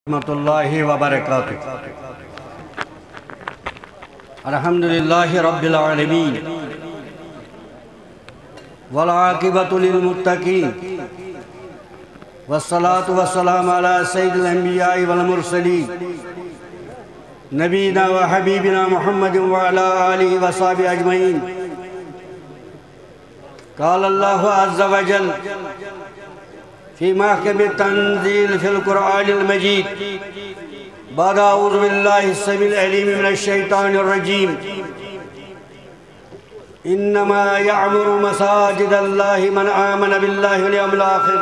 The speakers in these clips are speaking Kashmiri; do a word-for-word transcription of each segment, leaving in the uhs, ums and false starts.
ورحمة الله وبركاته. الحمد لله رب العالمين، والعاقبة للمتقين، والصلاة والسلام على سيد الأنبياء والمرسلين، نبينا وحبيبنا محمد وعلى آله وصحبه أجمعين. قال الله عز وجل في محكم التنزيل في القرآن المجيد بعد أعوذ بالله السميع العليم من الشيطان الرجيم: إنما يعمر مساجد الله من آمن بالله واليوم الآخر.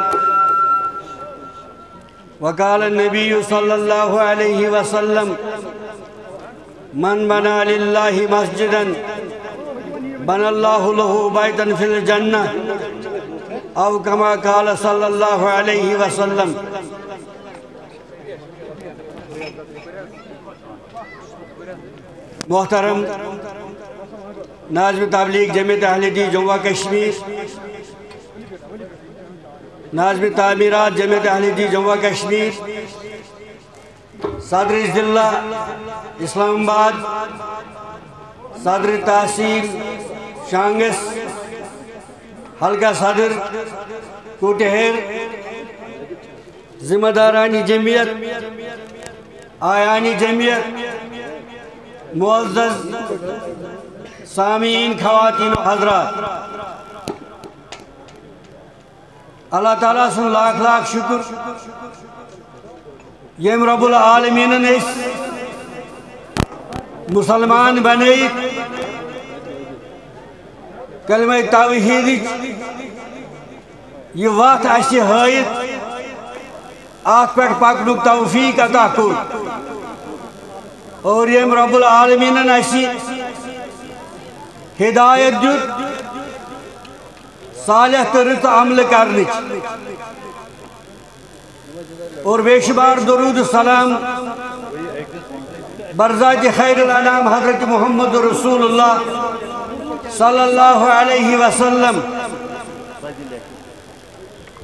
وقال النبي صلى الله عليه وسلم: من بنى لله مسجدا بنى الله له بيتا في الجنة، أو كما قال صلى الله عليه وسلم. محترم ناظم تبلیغ جمعیت اہل حدیث جموں و کشمیر، ناظم تعمیرات جمعیت اہل حدیث جموں و کشمیر، صدر ضلع اسلام آباد، صدر تحصیل شانگس، حلقہ صدر کوٹہر، ذمہ داران جمعیت، آیان جمعیت، معزز سامعین، خواتین و حضرات، اللہ تعالیٰ سُنٛد لاکھ لاکھ شُکر، ییٚمۍ رب العالمیٖنَن أسۍ مُسلمان بنٲیِتھ، کلمہ توحیٖدٕچ یہِ وَتھ اَسہِ ہٲیِتھ، اَتھ پٮ۪ٹھ پَکنُک توفیٖق عطا کوٚر۔ اور ییٚمۍ رب العالمیٖنَن اَسہِ ہدایت دیُت صالح تہٕ رٕژ عملہٕ کرنٕچ۔ اور بے شمار درود و سلام برذات خیر الانام حضرت محمد رسول اللہ صلی اللہ علیہ وسلم۔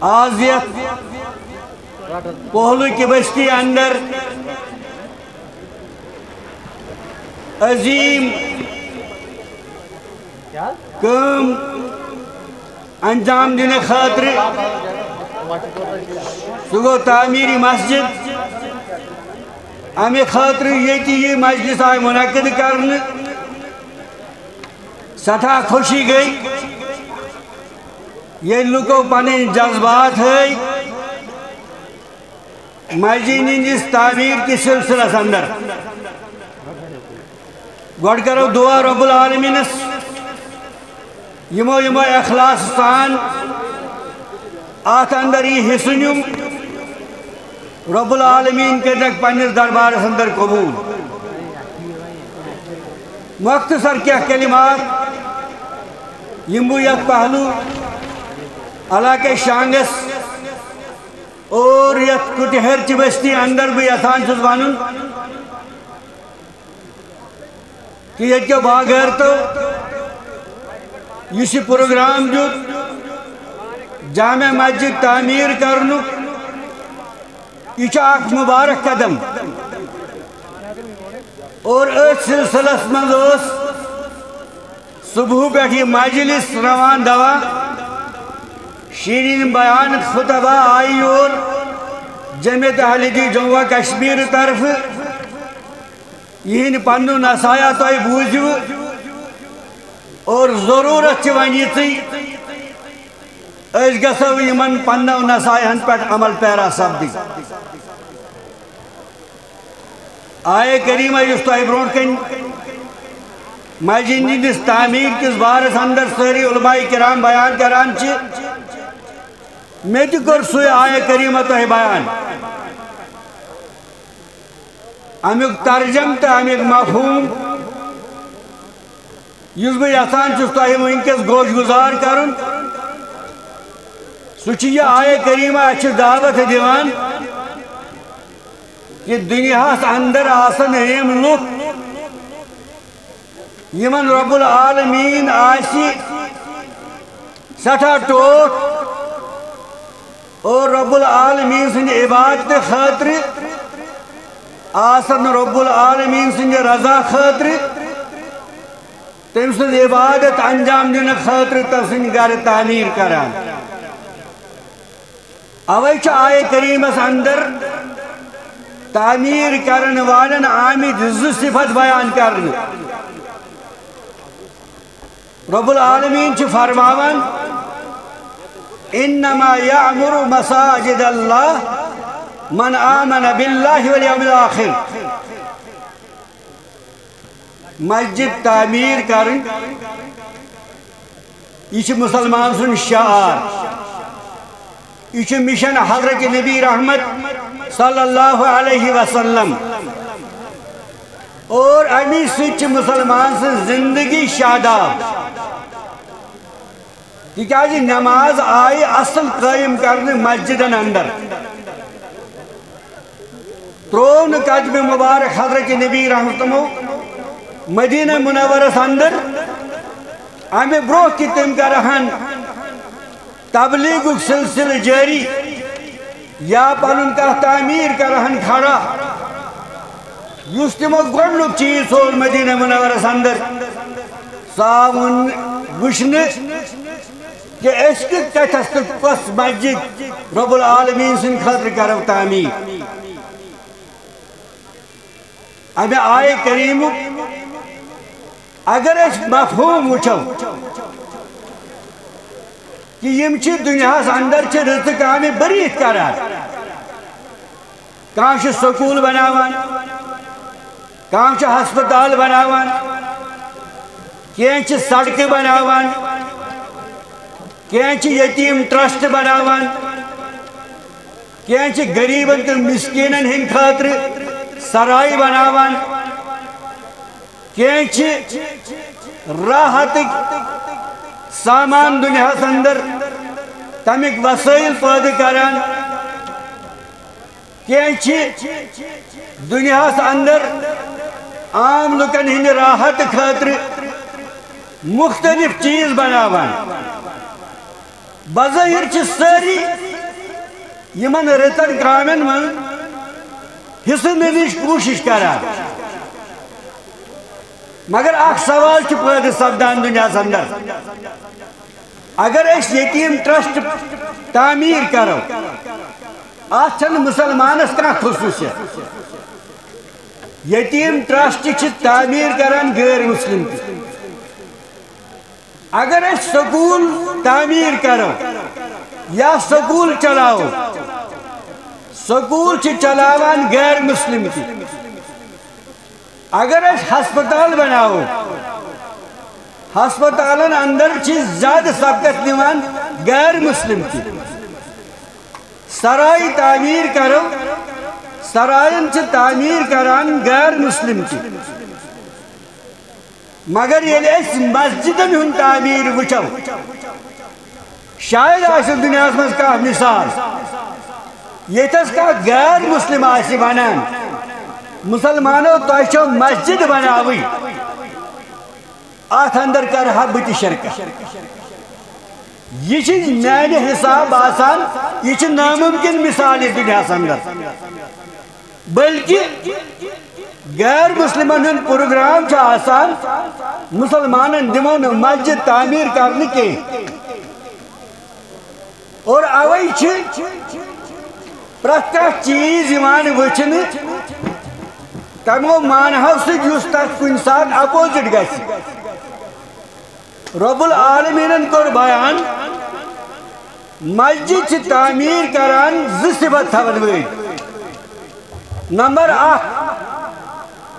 آز یتھ پہلو کی بستی اندر عظیم کٲم انجام دِنہٕ خٲطرٕ۔ سُہ گوٚو تعمیٖری مسجد۔ اَمہِ خٲطرٕ ییٚتہِ یہِ مجلس آیہِ منعقد کرنہٕ، سٮ۪ٹھاہ خوشی گٔے۔ ییٚلہِ لُکو پنٕنۍ جذبات ہٲوۍ، مسجد ہٕنٛدِس تعمیٖر کِس سلسلس اندر۔ گۄڈٕ کرو دعا رب العالمیٖنس، یِمو یِمو اخلاص سان اتھ اندر یہِ حصہٕ نیوٗم، رب العالمیٖن کٔرِنکھ پننِس دربارس اندر قبول۔ مختصر کینٛہہ کلمات یِم بہٕ یتھ پہلو علاقے شانگس اور یتھ کٹہر چہِ بستی اندر بہٕ یژھان چھُس ونُن کہِ ییٚتہِ کیو باغٲرتو یُس یہِ پروگرام دیُت جامع مسجد تعمیٖر کرنُک، یہِ چھُ اکھ مُبارک قدم۔ اور أتھۍ سلسلس منٛز ٲس صبح پٮ۪ٹھ یہِ مجلس روان دوان، شیرین بیان خطبہ آیہِ یور جمعیت اہل حدیث جموں و کشمیر طرفہٕ۔ یِہنٛدۍ پننیو نصایح تۄہہِ بوٗزِو اور ضروٗرت چھِ وۄنۍ یِژٕے، أسۍ گژھو یِمن پننیو نصایحن پٮ۪ٹھ عمل پیرا سپدٕنۍ۔ آیہِ کریمہ یُس تۄہہِ برونٛٹھ کنہِ مسجد ہٕنٛدِس تعمیٖر کِس بارس اندر سٲری علماء کرام بیان کران چھِ، مےٚ تہِ کٔر سُے آیہِ کریمہ تۄہہِ بیان۔ امیُک ترجم تہٕ امیُک مفہوم یُس بہٕ یژھان چھُس تۄہہِ وٕنکیٚس گوش گُزار کرُن، سُہ چھُ یہِ آیہِ کریمہ اَسہِ چھِ دعوت دِوان کہِ دُنیاہَس اندر آسن یِم لُکھ یِمن رب العالمیٖن آسہِ سٮ۪ٹھاہ ٹوٹھ اور رب العالمیٖن سٕنٛدِ عبادتہٕ خٲطرٕ آسن رب العالمین سٕنٛدِ رضا خٲطرٕ، تٔمۍ سٕنٛز عبادت انجام دِنہٕ خٲطرٕ تٔمۍ سٕنٛدۍ گرٕ تعمیٖر کران۔ اوے چھُ آیہِ کریٖمس اندر تعمیٖر کرن والٮ۪ن آمٕتۍ زٕ صفت بیان کرنہٕ۔ رب العالمین چھُ فرماوان، "انما یعمر مساجد اللہ من آمن باللہ والیوم الآخر۔" مسجد تعمیٖر کرٕنۍ، یہِ چھُ مسلمان سُنٛد شعار۔ یہِ چھُ مِشن حضرت نبی رحمت صلی اللہ علیہ وسلم۔ اور اَمی سۭتۍ چھِ مسلمان سٕنٛز زندگی شاداب۔ تِکیٛازِ نماز آیہِ اصل قٲیِم کرنہٕ مسجدن اندر۔ ترٛوو نہٕ قدمِ مبارک حضرت نبی رحمتمو مدینہ منورس اندر۔ امہِ برونٛہہ کہِ تِم کرہن تبلیغُک سلسلہٕ جٲری یا پنُن کانٛہہ تعمیٖر کرہن کھڑا، یُس تِمو گۄڈنیُک چیٖز سوز مدینہ منورس اندر، سُہ آو وُن-، وٕچھنہٕ کہِ أسۍ کِتھ کٔنۍ تہٕ کۄس مسجد رب العالمین سٕنٛدِ خٲطرٕ کرو تعمیٖر۔ امہِ آیہِ کریٖمُک اگر أسۍ مفہوم وٕچھو کہِ یِم چھِ دُنیاہس اندر چھِ رٕژٕ کامہِ بٔرِتھ کران۔ کانٛہہ چھُ سکوٗل بناوان، کانٛہہ چھُ ہسپتال بناوان، کینٛہہ چھِ سڑکہٕ بناوان، کینٛہہ چھِ یتیٖم ٹرسٹ بناوان، کینٛہہ چھِ غریٖبن تہٕ مسکیٖنن ہٕنٛدِ خٲطرٕ سرایہِ بناوان، کینٛہہ چھِ راحتٕکۍ سامان دُنیاہس اندر، تمیُک وسٲیل پٲدٕ کران، کینٛہہ چھِ دُنیاہس اندر عام لُکن ہٕنٛدِ راحت خٲطرٕ مُختٔلِف چیٖز بناوان۔ بظٲہِر چھِ سٲری یِمن رٕژن کامٮ۪ن منٛز حصہٕ نِنٕچ کوٗشِش کران، مگر اکھ سوال چھُ پٲدٕ سپدان دُنیاہس اندر، اگر أسۍ یتیٖم ٹرسٹ تعمیٖر کرو، اتھ چھنہٕ مسلمانس کانٛہہ خصوٗصیت۔ یتیٖم ٹرسٹ چھِ تعمیٖر کران غٲر مسلم تہِ۔ اگر أسۍ سکوٗل تعمیٖر کرو یا سکوٗل چلاوو، سکوٗل چھِ چلاوان غٲر مسلم تہِ۔ اگر أسۍ ہسپتال بناوو، ہسپتالن اندر چھِ زیادٕ سبقت نِوان غٲر مسلم تہِ۔ سرایہِ تعمیٖر کرو، سرایَن چھِ تعمیٖر کران غٲر مسلم تہِ۔ مگر ییٚلہِ أسۍ مسجدن ہُنٛد تعمیٖر وٕچھو، شاید آسہِ دُنیاہس منٛز کانٛہہ مثال، ییٚتٮ۪س کانٛہہ غٲر مسلم آسہِ ونان، "مسلمانو، تۄہہِ چھو مسجد بناوٕنۍ، اتھ اندر کرٕ ہا بہٕ تہِ شرکت۔" یہِ چھِ میانہِ حساب باسان، یہِ چھِ ناممکن مثال یہِ دُنیاہس اندر۔ بلکہ غیر مسلمن ہُنٛد پروگرام چھُ آسان، مسلمانن دِمو نہٕ مسجد تعمیٖر کرنہٕ کینٛہہ۔ اور اوے چھِ پرٛٮ۪تھ کانٛہہ چیٖز یِوان وٕچھنہٕ، تَمہِ معنہو سۭتۍ یُس تَتھ کُنہِ ساتہٕ اپوزٹ گژھِ۔ رب العالمینن کوٚر بیان، مسجد چھِ تعمیٖر کران زٕ صفت تھاون وٲلۍ۔ نمبر اکھ،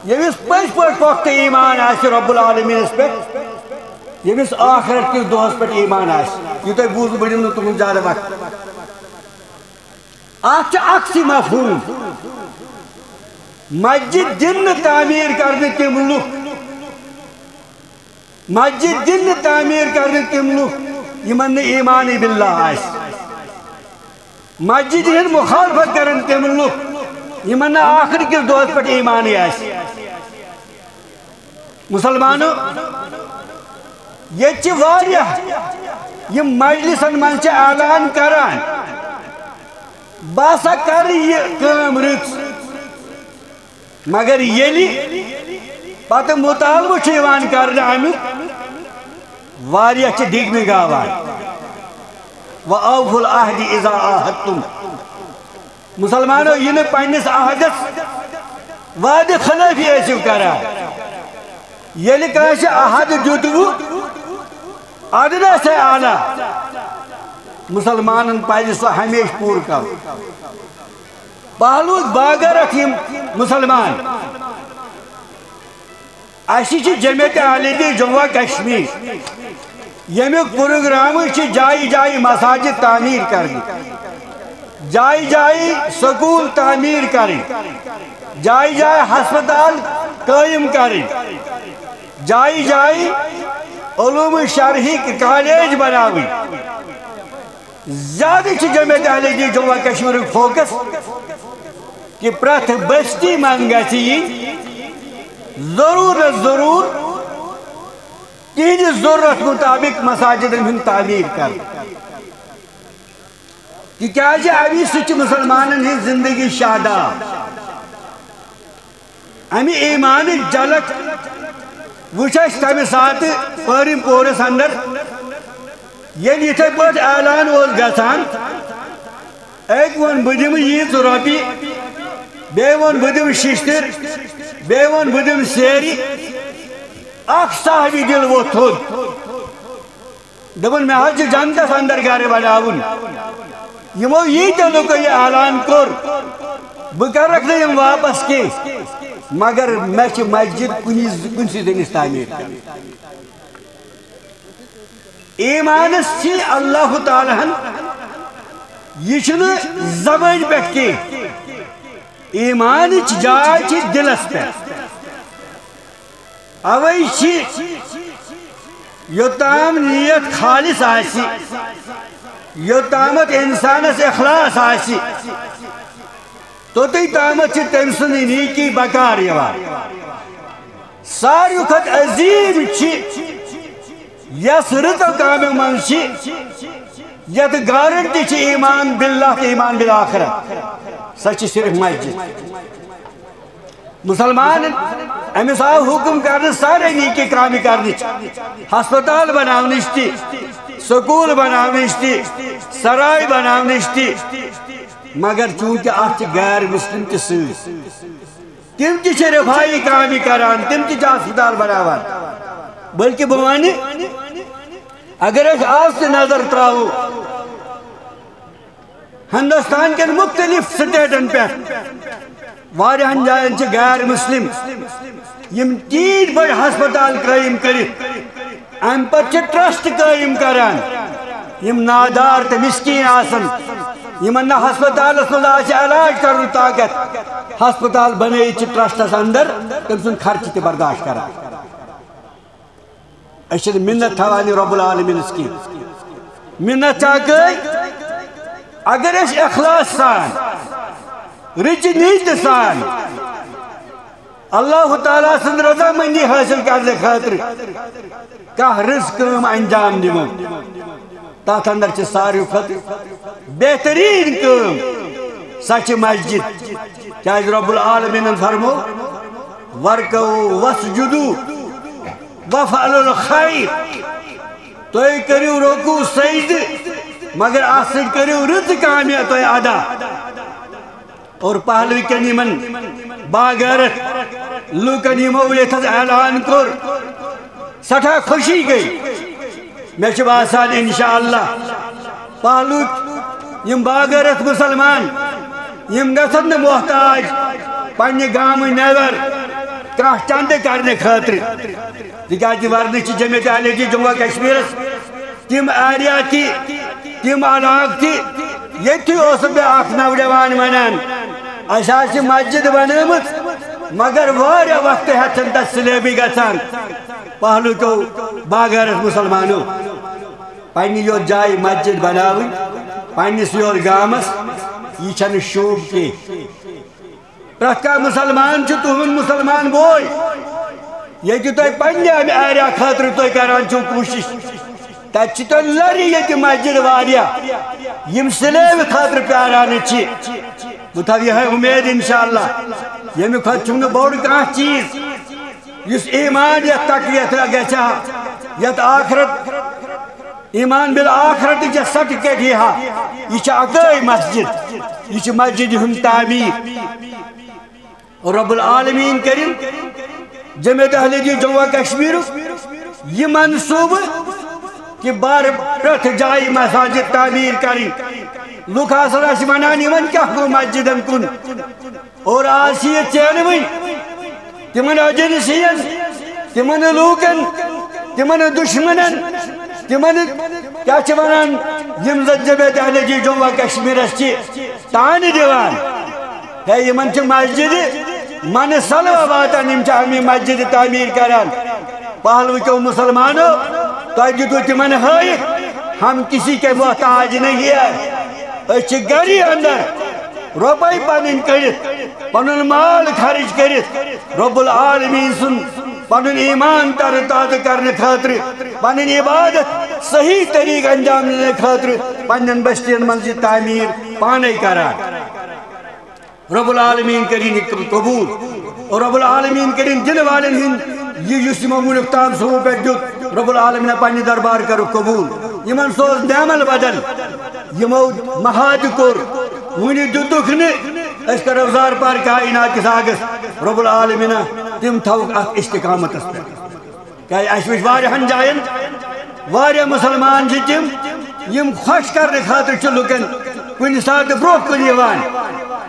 ییٚمِس پٔزۍ پٲٹھۍ پۄختہٕ ایمان آسہِ رب العالمینس پٮ۪ٹھ، ییٚمِس آخرت کِس دۄہس پٮ۪ٹھ ایمان آسہِ۔ یہِ تۄہہِ بوٗزوٕ، بہٕ دِمہٕ نہٕ تُہُنٛد زیادٕ وقت۔ اتھ چھُ اکھ سٕے مفہوم۔ مسجد دِن نہٕ تعمیٖر کرنہٕ تِم لُکھ، مسجد دِن نہٕ تعمیٖر کرنہٕ تِم لُکھ یِمن نہٕ ایمانٕے باللہ آسہِ۔ مسجد ہٕنٛز مخالفت کرن تِم لُکھ یِمن نہٕ ٲخرٕ کِس دۄہس پٮ۪ٹھ ایمانٕے آسہِ۔ مسلمانو، ییٚتہِ چھِ واریاہ یِم مجلسن منٛز چھِ اعلان کران، "بہٕ ہسا کرٕ یہِ کٲم رٕژ۔" مگر ییٚلہِ پتہٕ مطالبہٕ چھُ یِوان کرنہٕ امیُک، واریاہ چھِ ڈگمگاوان، "وأوفوا العهد إذا عاهدتم"۔ مسلمانو، یہِ نہٕ پننِس عہدس وعدٕ خلٲفی ٲسِو کران۔ ییٚلہِ کٲنٛسہِ عہد دیُتوٕ، ادنیٰ سے اعلیٰ، مسلمانن پزِ سُہ ہمیشہٕ پوٗرٕ کرُن۔ پہلوٕکۍ باغٲرتھ یِم مسلمان، اسہِ چھِ جمعیت اہل حدیث جموں و کشمیر، ییٚمیُک پروگرامٕے چھِ جایہِ جایہِ مساجد تعمیٖر کرنہِ، جایہِ جایہِ سکوٗل تعمیٖر کرٕنۍ، جایہِ جایہِ ہسپتال قٲیِم کرٕنۍ، جایہِ جایہِ علوم شرعی کالج بناوٕنۍ۔ زیادٕ چھِ جمعیت اہل حدیث جموں و کشمیرُک فوکس کہِ پرٛٮ۪تھ بستی منٛز گژھِ یِنۍ ضروٗر نتہٕ ضروٗر تِہنٛدِ ضروٗرت مُطابِق مساجدن ہُنٛد تعمیٖر کرنہٕ۔ تِکیٛازِ اَمی سۭتۍ چھِ مسلمانن ہٕنٛز زندگی شاداب۔ اَمہِ ایٖمانٕچ جھلک وٕچھ اَسہِ تَمہِ ساتہٕ پٲرِم پورس اندر، ییٚلہِ یِتھے پٲٹھۍ اعلان اوس گژھان، أکۍ ووٚن، "بہٕ دِمہٕ ییٖژ رۄپیہِ"، بیٚیہِ ووٚن، "بہٕ دِمہٕ شِشتٕر"، بیٚیہِ ووٚن، "بہٕ دِمہٕ سیرِ"۔ اکھ صحابی دِل ووٚتھ تھوٚد۔ دوٚپُن، "مےٚ حظ چھُ جنتس اندر گرٕ بناوُن۔ یِمو ییٖتیٛاہ لُکو یہِ اعلان کوٚر، بہٕ کرکھ نہٕ یِم واپس کینٛہہ، مگر مےٚ چھِ مسجد کُنی ز-، کُنسٕے زٔنِس تعمیٖر کرٕنۍ۔" ایٖمانس چھِ اللہ تعالیٰ ہن، یہِ چھُنہٕ زبٲنۍ پٮ۪ٹھ کینٛہہ۔ ایٖمانٕچ جاے چھِ دِلس پٮ۪ٹھ۔ اوے چھِ یوٚتام نیت خالص آسہِ، یوٚتامَتھ اِنسانَس اخلاص آسہِ، توٚتُے تامَتھ چھِ تٔمۍ سٕنٛز نیکی بکار یِوان۔ ساروی کھۄتہٕ عظیٖم چھِ یۄس رٕژو کامٮ۪و منٛز چھِ، یَتھ گارنٹی چھِ ایمان باللہ تہٕ ایمان بالآخرہ، سۄ چھِ صرف مسجد۔ مسلمان، أمِس آو حکم کرنہٕ سارے نیکی کامہِ کرنٕچ، ہسپتال بناونٕچ تہِ، سکوٗل بناونٕچ تہِ، سراے بناونٕچ تہِ، مگر چونکہ اتھ چھِ غیر مسلم تہِ سۭتۍ، تِم تہِ چھِ رفاہی کامہِ کران، تِم تہِ چھِ ہسپتال بناوان۔ بلکہ بہٕ ونہٕ، اگر أسۍ آز تہِ نظر تراوو، ہندوستان کٮ۪ن مختلف سٹیٹن پٮ۪ٹھ واریاہن جاین چھِ غیر مسلم یِم تیٖتۍ بٔڑۍ ہسپتال قٲیِم کٔرِتھ، امہِ پتہٕ چھِ ٹرسٹ قٲیِم کران۔ یِم نادار تہٕ مسکین آسن، یِمن نہٕ ہسپتالس منٛز آسہِ علاج کرنُک طاقت، ہسپتال بنٲیِتھ چھِ ٹرسٹس اندر تٔمۍ سُنٛد خرچہٕ تہِ برداشت کران۔ أسۍ چھِنہٕ مِنت تھاوان یہِ رب العالمینس کینٛہہ۔ مِنت چھا گٔے؟ اگر أسۍ اخلاص سان، رٕژِ نیتہِ سان اللہ تعالیٰ سٕنٛز رضامندی حٲصِل کرنہٕ خٲطرٕ کانٛہہ رٕژ کٲم انجام دِمو، تتھ اندر چھِ ساروی کھۄتہٕ بہتریٖن کٲم، سۄ چھِ مسجد۔ کیازِ رب العالمینن فرمو، "وارکعوا واسجدوا وافعلوا الخیر"۔ تُہۍ کٔرِو رکوع سجدٕ، مگر اتھ سۭتۍ کٔرِو رٕژ کامہِ تُہۍ ادا۔ اور پہلوٕکٮ۪ن یِمن باغٲرتھ لوٗکن یِمو ییٚتھس اعلان کوٚر، سٮ۪ٹھاہ خوشی گٔے۔ مےٚ چھُ باسان انشاءاللہ پہلوٕکۍ یِم باغٲرتھ مسلمان، یِم گژھن نہٕ محتاج پننہِ گامہٕ نٮ۪بر کانٛہہ چندٕ کرنہٕ خٲطرٕ، تِکیازِ ورنہٕ چھِ جمعیت اہل حدیث جموں و کشمیرس تِم ایریا تہِ، تِم علاقہٕ تہِ، ییٚتہِ اوسُس بہٕ اکھ نوجوان ونان، اسہِ حظ چھِ مسجد بنٲومٕژ، مگر واریاہ وقتہٕ ہٮ۪تھ چھنہٕ تتھ سلیبٕے گژھان۔ پہلوٕکیو باغٲرتھ مسلمانو پننہِ یوت جایہِ مسجد بناوٕنۍ، پننِس یوت گامس، یہِ چھنہٕ شوٗب کینٛہہ۔ پرٛٮ۪تھ کانٛہہ مسلمان چھُ تُہُنٛد مسلمان بوے۔ ییٚتہِ تُہۍ پننہِ امہِ ایریا خٲطرٕ تُہۍ کران چھِو کوٗشِش، تتہِ چھِ تۄہہِ لرِ ییٚتہِ مسجد واریاہ، یِم سلیب خٲطرٕ پیاران چھِ۔ بہٕ تھاوٕ یِہے اُمید انشاءاللہ، ییٚمہِ کھۄتہٕ چھُم نہٕ بوٚڑ کانٛہہ چیٖز، یُس ایمان یتھ تقویت گژھِ ہا، یتھ آخرت، ایمان بالآخرت یہِ سرٹیفکیٹ یی ہا۔ یہِ چھِ اکٲے مسجد، یہِ چھِ مسجد ہُنٛد تعمیٖر۔ رب العالمین کٔرِن جمعیت اہل حدیث جموں و کشمیرُک یہِ منصوبہٕ کہِ بار پرٛٮ۪تھ جایہِ مساجد تعمیٖر کرٕنۍ۔ لُکھ آسن اَسہِ ونان، یِمن کیٛاہ گوٚو مسجدن کُن؟ اور آز چھِ یہِ ژینہٕ وٕنۍ تِمن ایجنسین، تِمن لوٗکن، تِمن دُشمنن، تِمن کیٛاہ چھِ ونان، یِم زن جمعیت اہل حدیث جموں و کشمیرس چھِ تانہٕ دِوان۔ ہے، یِمن چھِ مسجدِ منہٕ سلوہ واتان، یِم چھِ اَمی مسجدِ تعمیٖر کران۔ پہلوٕکیو مسلمانو، تۄہہِ دیُتوٕ تِمن ہٲیِتھ، ہم کسی کے محتاج نہیں ہے۔ أسۍ چھِ گری اندر رۄپے پنٕنۍ کٔڑِتھ، پنُن مال خرٕچ کٔرِتھ، رب العالمین سُنٛد پنُن ایمان تر تازٕ کرنہٕ خٲطرٕ، پنٕنۍ عبادت صحیح طریقہٕ انجام دِنہٕ خٲطرٕ پننٮ۪ن بستین منٛز یہِ تعمیٖر پانے کران۔ رب العالمین کٔرِن یہِ قبول۔ اور رب العالمین کٔرِن دِنہٕ والٮ۪ن ہُنٛد یہِ، یُس یِمو وُنیُک تام سوٚمو پٮ۪ٹھ دیُت، رب العالمین پننہِ دربار کٔرٕکھ قبول۔ یِمن سوز نعمل بدل، یِمو محادٕ کوٚر، وُنہِ دیُتُکھ نہٕ، أسۍ کرو زار پار کائنات کِس آگس۔ رب العالمین تِم تھاوُکھ اتھ استقامتس پٮ۪ٹھ۔ کیازِ اَسہِ وٕچھ واریاہن جاین، واریاہ مسلمان چھِ تِم، یِم خۄش کرنہٕ خٲطرٕ چھِ لُکن کُنہِ ساتہٕ برونٛہہ کُن یِوان،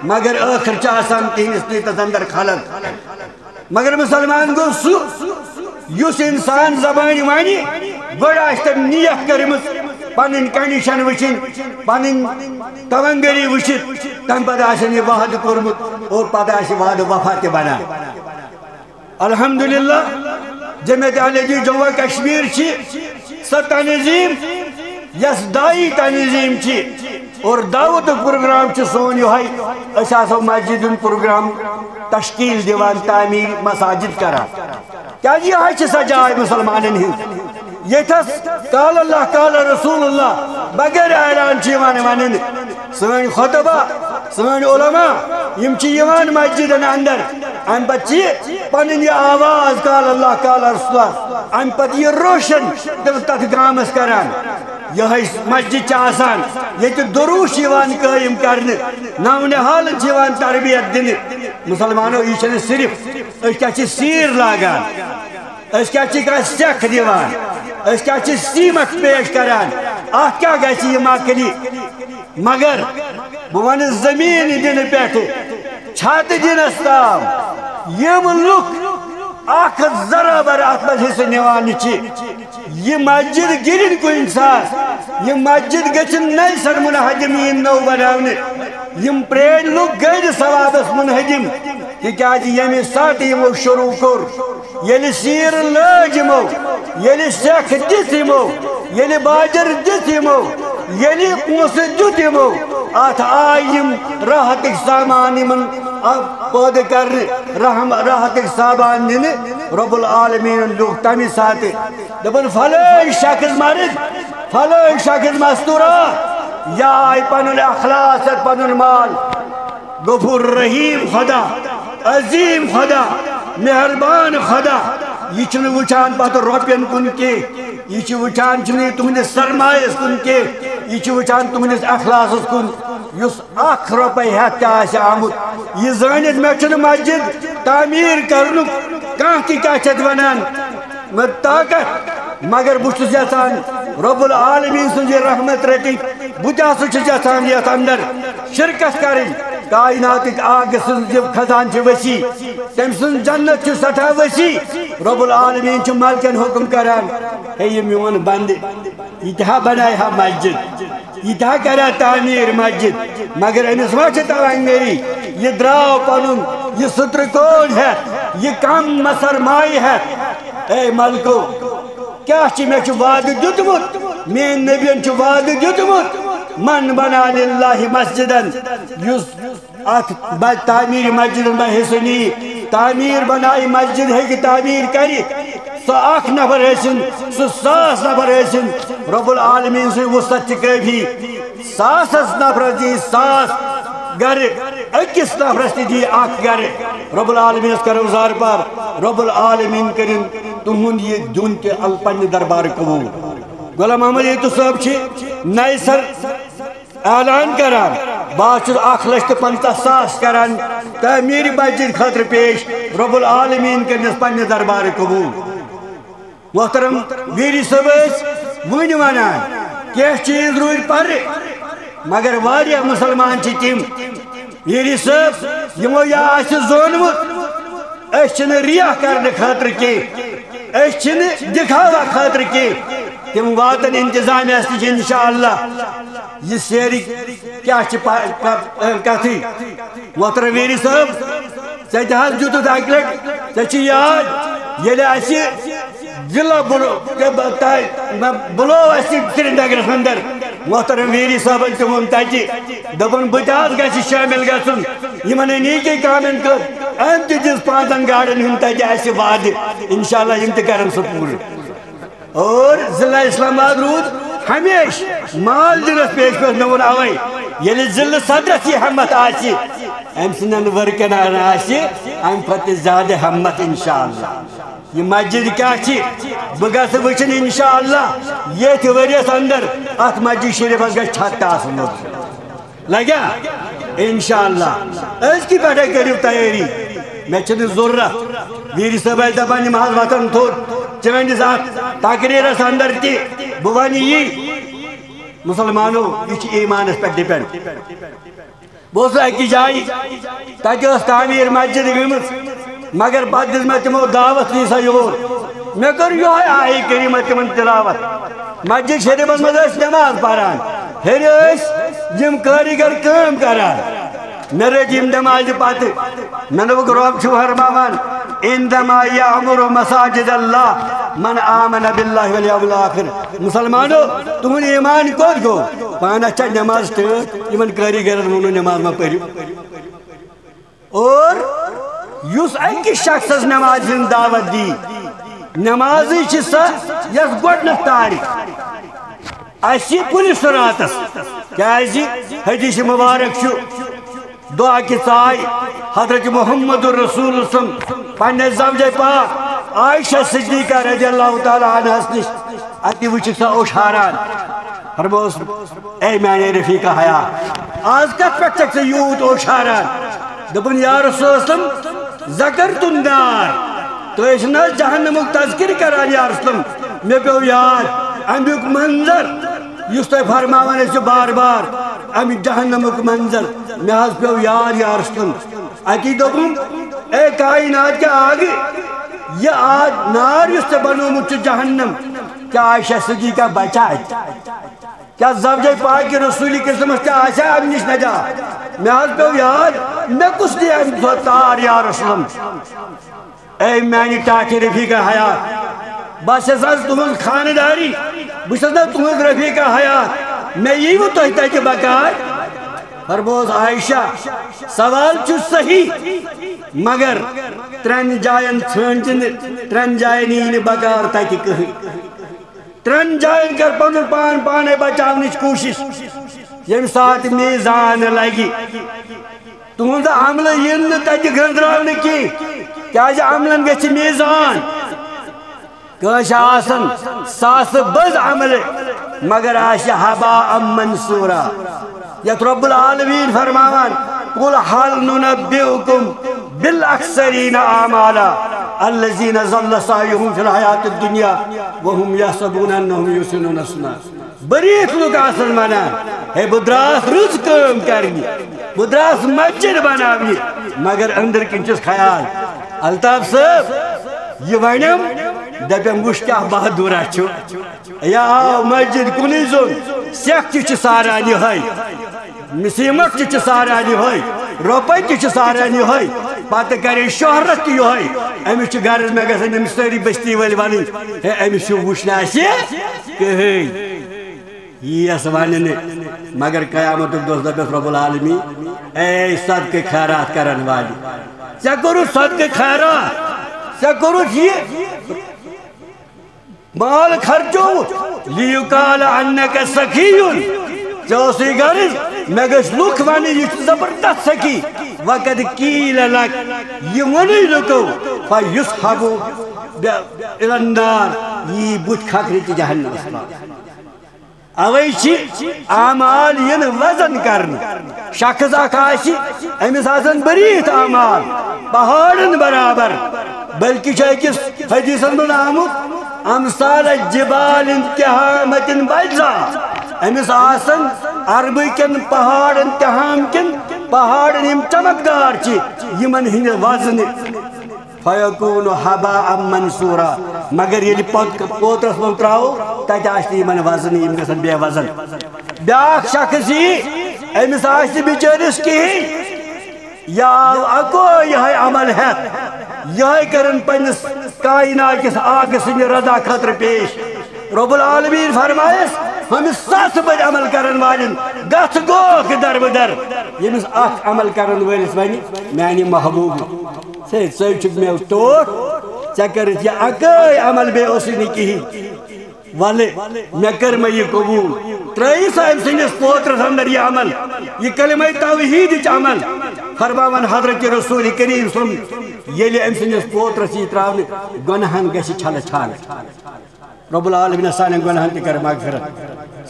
مگر ٲخر چھِ آسان تِہنٛدِس نیتس اندر خلل۔ مگر مسلمان گوٚو سُہ، یُس انسان زبٲنۍ ونہِ، گۄڈٕ آسہِ تٔمۍ نیت کٔرمٕژ پنٕنۍ کنڈیشن وٕچھِنۍ، پنٕنۍ تونگری وٕچھِتھ، تمہِ پتہٕ آسن یہِ وعدٕ کوٚرمُت اور پتہٕ آسہِ وعدٕ وفا تہِ بنان۔ الحمدللہ، جمعیت اہل حدیث جموں و کشمیر چھِ سۄ تنظیم یۄس داعی تنظیم چھِ اور دعوتُک پروگرام چھُ سون یِہوٚے، أسۍ آسو مسجد ہُنٛد پروگرام تشکیل دِوان، تعمیٖر مساجد کران، کیازِ یِہوٚے چھِ سۄ جاے مسلمانن ہٕنٛز۔ ییٚتھس قال اللہ قال رسول اللہ بغیر اعلان چھِ یِوان وننہٕ۔ سٲنۍ خطبہ، سٲنۍ علماء، یِم چھِ یِوان مسجدن اندر، امہِ پتہٕ چھِ پنٕنۍ یہِ آواز قال اللہ قال رسول اللہ، امہِ پتہٕ یہِ روشن تِم تتھ گامس کران۔ یِہوٚے مسجد چھِ آسان، ییٚتہِ دروس چھِ یِوان قٲیِم کرنہٕ، نو نہالن چھِ یِوان تربیت دِنہٕ۔ مسلمانو، یہِ چھنہٕ صرف، أسۍ کیٛاہ چھِ سیٖر لاگان؟ أسۍ کیٛاہ چھِ کانٛہہ سٮ۪کھ دِوان؟ أسۍ کیٛاہ چھِ سیٖمَٹھ پیش کران؟ اَتھ کیٛاہ گژھِ یہِ مۄکلہِ؟ مگر بہٕ وَنہٕ زٔمیٖن دِنہٕ پٮ۪ٹھٕ چھاتہٕ دِنَس تام یِم لُکھ اَکھ ذرہ بر اَتھ منٛز حصہٕ نِوان چھِ، یہِ مسجد گِرِن کُنہِ ساتہٕ، یہِ مسجد گٔژھِن نَیہِ سَرٕ منہدم یِنۍ نٔو بناونہٕ۔ یِم پرٛٲنۍ لُکھ گٔے نہٕ ثوابَس منہدم، تِکیٛازِ ییٚمہِ ساتہٕ یِمو شروٗع کوٚر، ییٚلہِ سیٖر لٲج یِمو، ییٚلہِ سٮ۪کھ دِژ یِمو، ییٚلہِ باجر دِژ یِمو، ییٚلہِ پونٛسہٕ دیُت یِمو، اَتھ آے یِم راحتٕکۍ سامان یِمن پٲدٕ کرنہٕ، رحم-، راحتٕکۍ سامان نِنہٕ۔ رب العالمیٖنن لیوٗکھ تَمہِ ساتہٕ، دَپان، فلٲنۍ شخص مرد، فلٲنۍ شخص مستورات، یا آے پنُن اخلاص ہٮ۪تھ پنُن مال۔ غفور رحیم خدا، عظیم خدا، مہربان خدا، یہِ چھُنہٕ وٕچھان پتہٕ رۄپین کُن کینٛہہ، یہِ چھُ وٕچھان چھُنہٕ یہِ تُہنٛدِس سرمایس کُن کینٛہہ، یہِ چھُ وٕچھان تُہنٛدِس اخلاصس کُن۔ یُس اکھ رۄپے ہٮ۪تھ تہِ آسہِ آمُت، یہِ زٲنِتھ مےٚ چھُنہٕ مسجد تعمیٖر کرنُک کانٛہہ تہِ کیٛاہ چھِ اَتھ وَنان، مےٚ طاقت، مگر بہٕ چھُس یَژھان رب العالمین سٕنٛز یہِ رحمت رٔٹِنۍ۔ بہٕ تہِ ہسا چھُس یَژھان یَتھ اندر شرکت کرٕنۍ۔ کائناتٕکۍ آقا سٕنٛز یہِ خزانہٕ چھِ وسیع، تٔمۍ سٕنٛز جنت چھِ سٮ۪ٹھاہ وسیع۔ رب العالمین چھُ ملکن حکم کران، ہے، یہِ میون بندٕ، یہِ تہِ ہا بنایہِ ہا مسجد، یہِ تہِ ہا کرِ ہا تعمیٖر مسجد، مگر أمِس ما چھِ توانگری؟ یہِ درٛاو پنُن یہِ سترٕ کوڑ ہٮ۪تھ، یہِ کم سرمایہِ ہٮ۪تھ۔ اے ملکو، کیٛاہ چھِ مےٚ چھُ وعدٕ دیُتمُت، میٛٲنۍ نبین چھُ وعدٕ دیُتمُت، من بنا للہ مسجدن، یُس اتھ ب-، تعمیٖر مسجدن منٛز حصہٕ نی، تعمیٖر بنایہِ مسجد ہیٚکہِ تعمیٖر کٔرِتھ۔ سُہ اکھ نفر ٲسِن، سُہ ساس نفر ٲسِن، رب العالمین سٕنٛز وسعت چھِ کٲفی۔ ساسس نفرس دِی ساس گرٕ، أکِس نفرس تہِ دِیہِ اکھ گرٕ، رب العالمینس کرو زارٕ پار، رب العالمین کٔرِن تُہُنٛد یہِ دیُن تہِ ال-، پننہِ دربارٕ قبوٗل۔ غلام محمد یتو صٲب چھِ نَیہِ سر اعلان کران، بہٕ حظ چھُس اکھ لچھ تہٕ پنٛژاہ ساس کران تعمیٖر مسجد خٲطرٕ پیش، رب العالمین کٔرِنس پننہِ دربارٕ قبوٗل۔ محترم ویری صٲب ٲسۍ وٕنہِ وَنان، کینٛہہ چیٖز روٗدۍ پَرٕ، مگر واریاہ مُسلمان چھِ تِم، ویری صٲب، یِمو یا آسہِ زونمُت، أسۍ چھِنہٕ رِیا کرنہٕ خٲطرٕ کینٛہہ، أسۍ چھِنہٕ دِکھاوا خٲطرٕ کینٛہہ، تِم واتَن انتظامیہَس نِش انشاءاللہ۔ یہِ سیرِ کیٛاہ چھِ پا-، پا-، کَتھٕے؟ محترم ویری صٲب، ژےٚ تہِ حظ دیُتُتھ اَکہِ لَٹہِ، ژےٚ چھِ یاد، ییٚلہِ اَسہِ ضلع بُلو-، تۄہہِ، نہ، بُلو اَسہِ سرینگرَس اندر، محترم ویری صٲبَن تہِ ووٚن تَتہِ، دوٚپُن، بہٕ تہِ حظ گژھِ شٲمِل گژھُن یِمَن نیکی کامٮ۪ن خٲطرٕ۔ أمۍ تہِ دِژ پانٛژَن گاڑٮ۪ن ہُنٛد تَتہِ اَسہِ وعدٕ، انشاءاللہ یِم تہِ کَرَن سُہ پوٗرٕ۔ اور ضلع اسلام آباد روٗد ہمیشہِ مال دِنس پیش پیش۔ مےٚ ووٚن اوے، ییٚلہِ ضلع صدرس یہِ ہمت آسہِ، أمۍ سٕنٛدٮ۪ن ورکرن آسہِ اَمہِ کھۄتہٕ تہِ زیادٕ ہمت انشاءاللہ۔ یہِ مسجد کیٛاہ چھِ، بہٕ گژھٕ وٕچھِنۍ انشاءاللہ۔ ییٚتھۍ ؤریَس اندر اَتھ مسجد شریفس گژھِ چھت تہِ آسُن لوٚگمُت۔ لگیا؟ انشاءاللہ۔ أزکی پٮ۪ٹھے کٔرِو تیٲری۔ مےٚ چھِنہٕ ضروٗرت۔ ویری صٲب ٲسۍ دَپان، یِم حظ وۄتھن تھوٚد۔ چٲنِس اَتھ تقریٖرَس اندر تہِ بہٕ وَنہٕ یی، مُسلمانو، یہِ چھُ ایٖمانَس پٮ۪ٹھ depend۔ بہٕ اوسُس أکِس جایہِ، تَتہِ ٲس تعمیٖر مسجد گٔمٕژ، مگر پَتہٕ دِژ مےٚ تِمو دعوت، یہِ سا یور۔ مےٚ کٔر یِہوٚے آیہِ کریٖمہ تِمن تِلاوت۔ مسجد شریفس منٛز ٲسۍ نماز پران، ہیٚرِ ٲسۍ یِم کٲریٖگر کٲم کران۔ مےٚ رٔٹۍ یِم نمازِ پتہٕ۔ مےٚ دوٚپُکھ، رۄب چھُ فرماوان، "انما یعمر مساجد اللہ من آمن باللہ والیوم الآخر۔" مُسلمانو، تُہُنٛد ایٖمان کوٚت گوٚو؟ پانس چھا نماز ٹٲٹھ؟ یِمن کٲریٖگرن ووٚنُن، نماز مہ پٔرِو۔ اور یُس أکِس شخصس نمازِ ہٕنٛز دعوت دی، نمازٕے چھِ سۄ، یۄس گۄڈٕنیتھ تارِ اَسہِ پُلہِ صراطس۔ کیازِ حدیث مبارک چھُ، دعا کہِ ژاے حضرت محمد رسول سُنٛد پننہِ زوجہ پاک عائشہ صدیقہ رضی اللہ تعالیٰ عنہس نِش، اَتہِ وٕچھِکھ سۄ اوٚش ہاران۔ فرموس، اے میانے رفیقہ حیات، آز کتھ پٮ۪ٹھ چھکھ ژٕ یوٗت اوٚش ہاران؟ دوٚپُن، یا رسول اللہ، ذکرت النار، تُہۍ ٲسِو نہ حظ جہنمُک تذکر کران یا رسول اللہ؟ مےٚ پیوٚو یاد امیُک منظر، یُس تُہۍ فرماوان ٲسِو بار بار، امہِ جہنمُک منظر، مےٚ حظ پیوٚو یاد یا رسول اللہ۔ اتی دوٚپُن، اے کائنات کہِ آگہٕ، یہِ آگ، نار یُس ژےٚ بنوومُت چھُ جہنم، کیٛاہ عائشہ صدیقہ بچا اتہِ؟ کیٛاہ زوجہ پاک رسول کریم تہِ آسہِ ہا امہِ نِش نجات؟ مےٚ حظ پیوٚو یاد، مےٚ کُس دِیہِ امہِ دۄہ تار یا رسول اللہ؟ اے میانہِ ٹاٹھہِ رفیقہ حیات، بہٕ چھَس حظ تُہنٛز خانٛدارِنۍ، بہٕ چھَس نہ تُہنٛز رفیقہ حیات، مےٚ یی وۄنۍ تۄہہِ تتہِ بکار؟ فرموس عائشہ، سوال چھُ صحیح، مگر ترٛٮ۪ن جاین ژھٲنٛڈ ژٕ نہٕ، ترٛٮ۪ن جاین یی نہٕ بکار تتہِ کٕہٕنۍ۔ ترٛٮ۪ن جاین کر پنُن پان پانے بچاونٕچ کوٗشش۔ ییٚمہِ ساتہٕ میزان لگہِ، تُہنٛد عملہٕ یِن نہٕ تتہِ گٔنزراونہٕ کینٛہہ، کیازِ عملن گژھِ میزان۔ کٲنٛسہِ آسن ساسہٕ بٔز عملہٕ، مگر آسہِ ہباء منثورا۔ یتھ رب العالمین فرماوان، "قل هل ننبئكم بالاخسرین اعمالا الذین ضل سعیهم فی الحیات الدنیا وهم یحسبون انهم یحسنون صنعا۔" بٔریٖک لُکھ آسن ونان، "ہے، بہٕ درٛاس رٕژ کٲم کرنہِ، بہٕ درٛاس مسجد بناونہِ، مگر أنٛدرٕ کِنۍ چھُس خیال۔" الطاف صٲب، یہِ ونٮ۪م، دپٮ۪م، وٕچھ کیٛاہ بہادُرا چھُ۔ یا آو مسجد کُنُے زوٚن، سٮ۪کھ تہِ چھِ ساران یِہوٚے، سیٖمٹ تہِ چھِ ساران یِہوٚے، رۄپے تہِ چھِ ساران یِہوٚے، پتہٕ کرے شہرت تہِ یِہوٚے۔ أمِس چھُ غرض، مےٚ گژھن أمِس سٲری بستی وٲلۍ ونٕنۍ، ہے، أمِس چھُ وٕچھنہٕ اَسہِ کٕہٕنۍ۔ یِیَس وننہٕ، مگر قیامتُک دۄہ دپٮ۪س رب العالمین، اے صدقہٕ خیرات کرن والی، ژےٚ کوٚرُتھ صدقہٕ خیرات، ژےٚ کوٚرُتھ یہِ مال خرچووُتھ، لیُقال انک سخی، ژےٚ اوسُے غرض، مےٚ گٔژھۍ لُکھ ونٕنۍ، یہِ چھُ زبردست سخی۔ وقد قیل لک، یہِ ووٚنُے لُکو، فیصحب الی النار، یی بُتھِ کھکھرِ تہِ جہنمس منٛز۔ اوے چھِ اعمال یِن وزن کرنہٕ۔ شخص اکھ آسہِ، أمِس آسن بٔرِتھ اعمال پہاڑن برابر، بلکہِ چھُ أکِس حدیثس منٛز آمُت، امثال جبال تہامة بیضاء۔ أمِس آسن عربہٕ کٮ۪ن پہاڑن، تہام کٮ۪ن پہاڑن، یِم چمکدار چھِ، یِمن ہٕنٛدِ وزنہٕ۔ فیکون ہباء منثورا، مگر ییٚلہِ پوت-، پوترس منٛز ترٛاوو، تتہِ آسہِ نہٕ یِمن وزن، یِم گژھن بے وزن۔ بیٛاکھ شخص یی، أمِس آسہِ نہٕ بِچٲرِس کِہیٖنۍ، یہِ آو اکوے یِہوٚے عمل ہٮ۪تھ، یِہوٚے کٔرٕن پننِس کائنات کِس آقہٕ سٕنٛدِ رضا خٲطرٕ پیش۔ رب العالمین فرمایس، ہُمہِ ساسہٕ بٔدۍ عمل کرن والٮ۪ن گژھ گوکھ دربٕدر، ییٚمِس اکھ عمل کرن وٲلِس ونہِ، میانہِ محبوب، ہے، ژٕ چھُکھ مےٚ ٹوٹھ، ژےٚ کٔرٕتھ یہِ اکٲے عمل، بیٚیہِ اوسُے نہٕ کِہیٖنۍ۔ ولہٕ، مےٚ کٔر مےٚ یہِ قبوٗل۔ ترٛٲیِو سا أمۍ سٕنٛدِس پوترس اندر یہِ عمل، یہِ کلمہ توحیدٕچ عمل۔ فرماوان حضرت رسول کریم صلی اللہ علیہ وسلم، ییٚلہِ أمۍ سٕنٛدِس پوترس یہِ ترٛاونہٕ، گۄناہن گژھِ چھلہٕ چھانہٕ۔ رب العالمین سانٮ۪ن گۄناہن تہِ کر مغفرت،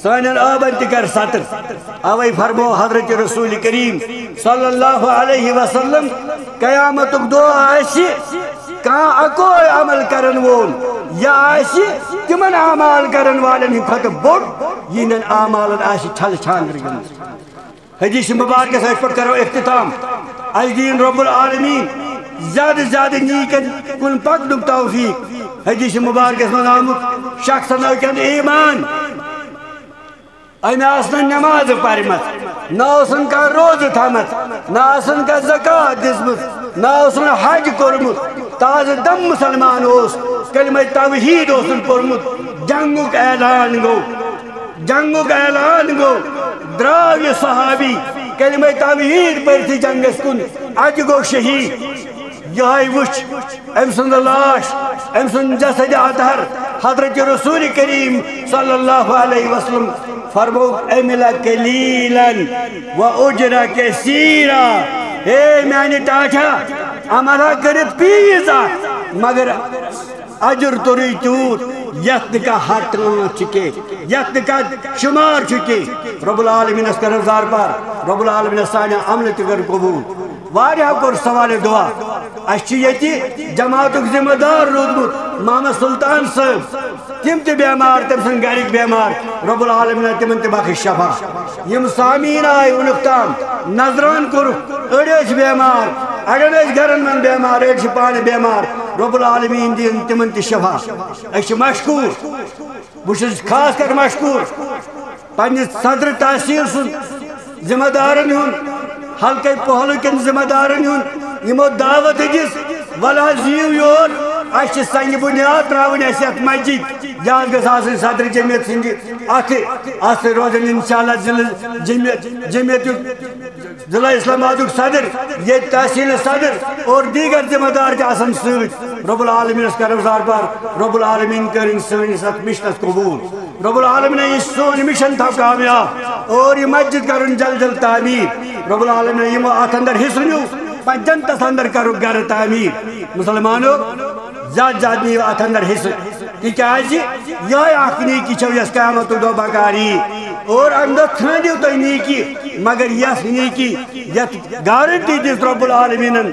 سانٮ۪ن عٲبن تہِ کر ستر۔ اوے فرمو حضرت رسول کریم صلی اللہ علیہ وسلم، قیامتُک دۄہ آسہِ، کانٛہہ اکوے عمل کرن وول، یہِ آسہِ تِمن اعمال کرن والٮ۪ن ہٕنٛدِ کھۄتہٕ بوٚڑ، یِہنٛدٮ۪ن اعمالن آسہِ چھلہٕ چھانٛدرٕ گٔمٕژ۔ حدیث مبارکس أتھۍ پٮ۪ٹھ کرو اختتام۔ اَسہِ دِیِن رب العالمین زیادٕ زیادٕ نیٖکن کُن پکنُک توفیق۔ حدیث مبارکس منٛز آمُت، شخصن ٲکھن ایمان، أمۍ آسہٕ نہٕ نماز پرمژ، نہ اوسُن کانٛہہ روزٕ تھٲومٕژ، نہ آسُن کانٛہہ زکوٰۃ دِژمٕژ، نہ اوسُن حج کوٚرمُت، تازٕ دم مسلمان اوس، کلمہ توحید اوسُن پوٚرمُت، جنگُک اعلان گوٚو۔ جنگُک اعلان گوٚو، درٛاو یہِ صحابی کلمہ توحید پٔرتھٕے جنگس کُن، اتہِ گوٚو شہید۔ یہے وُچھ أمۍ سُنٛد لاش، أمۍ سُنٛد جسد اطہر، حضرت رسول کریم صلی اللہ علیہ وسلم فرموو، عمل قلیلا و اجر کثیرا۔ ہے میانہِ ٹاٹھا، عملہ کٔرِتھ پیٖز اکھ، مگر اجر توٚرُے تیوٗت، یتھ نہٕ کانٛہہ ہتھ ترٛانٛٹھ چھُ کینٛہہ، یتھ نہٕ کانٛہہ شُمار چھُ کینٛہہ۔ رب العالمینس کٔرٕن زارپار، رب العالمینس سانہِ عملہٕ تہِ کٔر قبوٗل۔ واریاہو کوٚر سوالہِ دعا۔ اسہِ چھُ ییٚتہِ جماعتُک ذمہٕ دار روٗدمُت محمد سلطان صٲب، تِم تہِ بیمار، تٔمۍ سٕنٛدۍ گرِکۍ بیمار، رب العالمینن تِمن تہِ بخش شفا۔ یِم سامعیٖن آے وُنیُک تام، نظران کوٚرُکھ، أڑۍ ٲسۍ بیمار، اڑٮ۪ن ٲسۍ گرن منٛز بیمار، أڑۍ چھِ پانہٕ بیمار، رب العالمین دِیِن تِمن تہِ شفا۔ أسۍ چھِ مشکوٗر، بہٕ چھُس خاص کر مشکوٗر پننہِ صدر تحصیل سُنٛد ذمہ دارن ہُنٛد، حلقہٕ پہلہٕ کٮ۪ن ذمہ دارن ہُنٛد، یِمو دعوت دِژ، وَلہٕ حظ یِیِو یور، اَسہِ چھِ سنگہِ بُنیاد ترٛاوٕنۍ اَسہِ یَتھ مسجد، یہِ حظ گٔژھ آسٕنۍ صدر جمعیت سٕنٛدِ اَتھٕ، اَتھ سۭتۍ روزن انشاءاللہ ضلع جمعیت، جمعیتُک ضلع اسلام آبادُک صدر، ییٚتہِ تحصیل صدر اور دیگر ذمہ دار تہِ آسن سۭتۍ۔ رب العالمینس کرو زارپار، رب العالمین کٔرِن سٲنِس اتھ مشنس قبول۔ رب العالمین یہِ سون مشن تھاو کامیاب اور یہِ مسجد کرُن جل جل تعمیر۔ رب العالمین یِمو اتھ اندر حصہٕ نیوٗ، پننہِ جنتس اندر کرُکھ گرٕ تعمیر۔ مسلمانو، زیادٕ زیادٕ نِیِو اتھ اندر حصہٕ، تِکیازِ یِہے اکھ نیکی چھو یۄس قیامتُک دۄہ بکار یی۔ اور امہِ دۄہ ژھٲنٛڈِو تُہۍ نیکی، مگر یۄس نیکی یتھ گارنٹی دِژ رب العالمینن،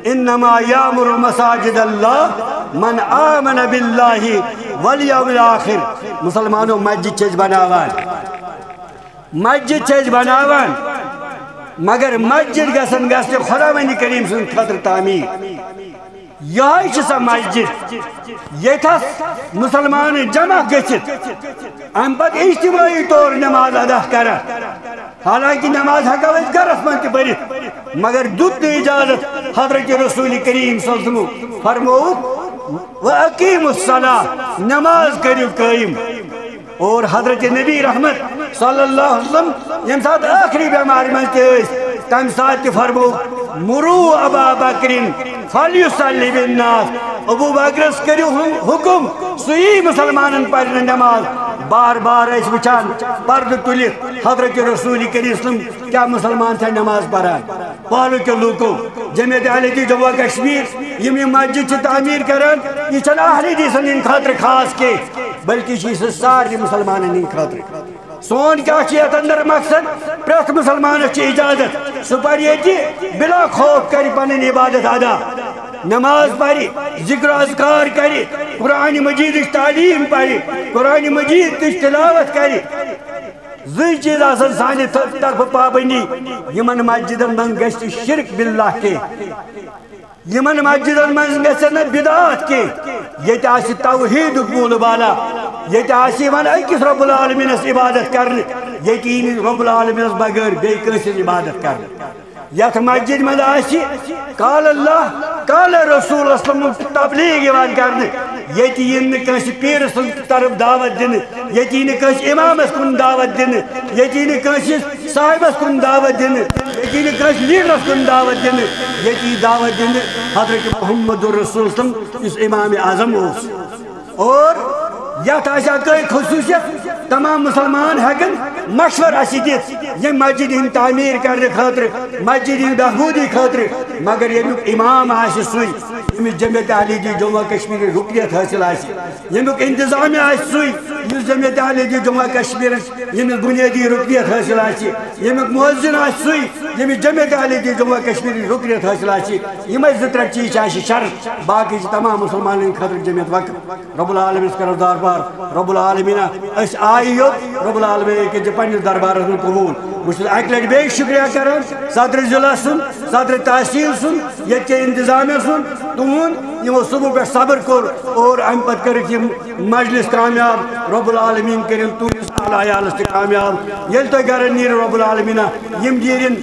انما یامر مساجد اللہ من آمن باللہ والیوم الاخر۔ مسلمانو، مسجد چھِ أسۍ بناوان، مسجد چھِ أسۍ بناوان، مگر مسجد گژھن گژھِ خداوند کریم سٕنٛدِ خٲطرٕ تعمیٖر۔ یہے چھِ سۄ مسجد ییٚتھس مسلمان جمع گٔژھِتھ امہِ پتہٕ اجتماعی طور نماز ادا کران۔ حالانکہ نماز ہیٚکو أسۍ گرس منٛز تہِ پٔرِتھ، مگر دیُت نہٕ اجازت حضرت رسول کریم صلی اللہ علیہ وسلم، فرمووُکھ، "وَأَقِیمُوا الصَّلَاةَ"، نماز کٔرِو قٲیِم۔ اور حضرت نبی رحمت صلی اللہ علیہ وسلم ییٚمہِ ساتہٕ ٲخری بٮ۪مارِ منٛز تہِ ٲسۍ، تَمہِ ساتہٕ تہِ فرموو، "مُرُوا أَبَا بَکرٍ فَلْیُصَلِّ بِالنَّاسِ"، ابو بکرس کٔرِو حُ-، حُکُم، سُہ یی مسلمانن پرنہِ نماز۔ بار بار ٲسۍ وٕچھان پردٕ تُلِتھ حضرت رسول کریم صلی اللہ علیہ وسلم کیٛاہ مُسلمان چھا نماز پران۔ پہلو کیو لوٗکو، جمعیت اہل حدیث جموں و کشمیر، یِم یہِ مسجد چھِ تعمیٖر کران، یہِ چھَنہٕ اہل حدیثن ہٕنٛدِ خٲطرٕ خاص کینٛہہ، بلکہِ چھِ یہِ سارنٕے مُسلمانن ہٕنٛدِ خٲطرٕ۔ سون کیٛاہ چھُ یتھ اندر مقصد؟ پرٛٮ۪تھ مُسلمانس چھِ اجازت، سُہ پرِ ییٚتہِ بلا خوف، کرِ پنٕنۍ عبادت ادا، نماز پرِ، ذکر و اذکار کرِ، قرآن مجیدٕچ تعلیٖم پرِ، قرآن مجیدٕچ تلاوت کرِ۔ زٕے چیٖز آسن سانہِ طرفہٕ پابندی، یِمن مسجدن منٛز گژھِ شرک باللہ کینٛہہ۔ یِمن مسجدن منٛز گژھن نہٕ بدعات کینٛہہ۔ ییٚتہِ آسہِ توحیدُک بولہٕ بالا، ییٚتہِ آسہِ یِوان أکِس رب العالمینس عبادت کرنہٕ، ییٚتہِ یی نہٕ رب العالمینس بغٲر بیٚیہِ کٲنٛسہِ ہٕنٛز عبادت کرنہٕ۔ یتھ مسجد منٛز آسہِ قال اللہ، قال رسول اسلم تبلیغ یِوان کرنہٕ، ییٚتہِ یِن نہٕ کٲنٛسہِ پیٖرٕ سٕنٛز طرف دعوت دِنہٕ، ییٚتہِ یی نہٕ کٲنٛسہِ امامس کُن دعوت دِنہٕ، ییٚتہِ یی نہٕ کٲنٛسہِ صاحبس کُن دعوت دِنہٕ، ییٚتہِ یی نہٕ کٲنٛسہِ لیڈرس کُن دعوت دِنہٕ، ییٚتہِ یی دعوت دِنہٕ حضرت محمد رسول صلی اللہ علیہ وسلم یُس امام اعظم اوس۔ اور یتھ آسہِ اکٲے خصوصیت، تمام مسلمان ہیٚکن مشورٕ اسہِ دِتھ ییٚمہِ مسجد ہٕنٛدِ تعمیٖر کرنہٕ خٲطرٕ، مسجد ہٕنٛدِ بہبوٗدی خٲطرٕ، مگر ییٚمیُک امام آسہِ سُے، ییٚمِس جمعیت اہل حدیث جموں و کشمیر رُکنیت حٲصِل آسہِ، ییٚمیُک انتظامیہ آسہِ سُے، یُس جمعیت اہل حدیث جموں و کشمیرس، ییٚمِس بنیٲدی رُکنیت حٲصِل آسہِ، ییٚمیُک مؤذن آسہِ سُے، ییٚمِس جمعیت اہل حدیث جموں و کشمیرٕچ رُکنیت حٲصِل آسہِ۔ یِمے زٕ ترٛےٚ چیٖز چھِ اَسہِ شرط، باقٕے چھِ تمام مُسلمانَن ہٕنٛدِ خٲطرٕ جمعیت وقف۔ رب العالمین کرو دربار، رب العالمین، أسۍ آیہِ یوٚت، رب العالمین کٔرۍ زِ پننِس دربارس منٛز قبوٗل۔ بہٕ چھُس اکہِ لٹہِ بیٚیہِ شُکریہ کران صدر ضلع سُنٛد، صدر تحصیل سُنٛد، ییٚتہِ کہِ انتظامیہ سُنٛد، تُہُنٛد، یِمو صبح پٮ۪ٹھ صبر کوٚر اور امہِ پتہٕ کٔرٕکھ یِم مجلس کامیاب۔ رب العالمین کٔرِن تُہنٛدِس اہل عیالس تہِ کامیاب۔ ییٚلہِ تُہۍ گرن نیٖرِو، رب العالمین یِم دیٖرِن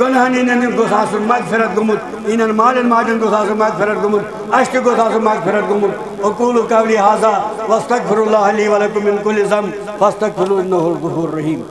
گۄنہن ہٕنٛدٮ۪ن گوٚژھ آسُن مغفرت گوٚمُت، یِہنٛدٮ۪ن مالٮ۪ن ماجٮ۪ن گوٚژھ آسُن مغفرت گوٚمُت، اَسہِ تہِ گوٚژھ آسُن مغفرت گوٚمُت۔ اقول قولی ھذا واستغفر اللہ لی ولکم من کل ذنب فاستغفروہ انہ ھو الغفور الرحیم۔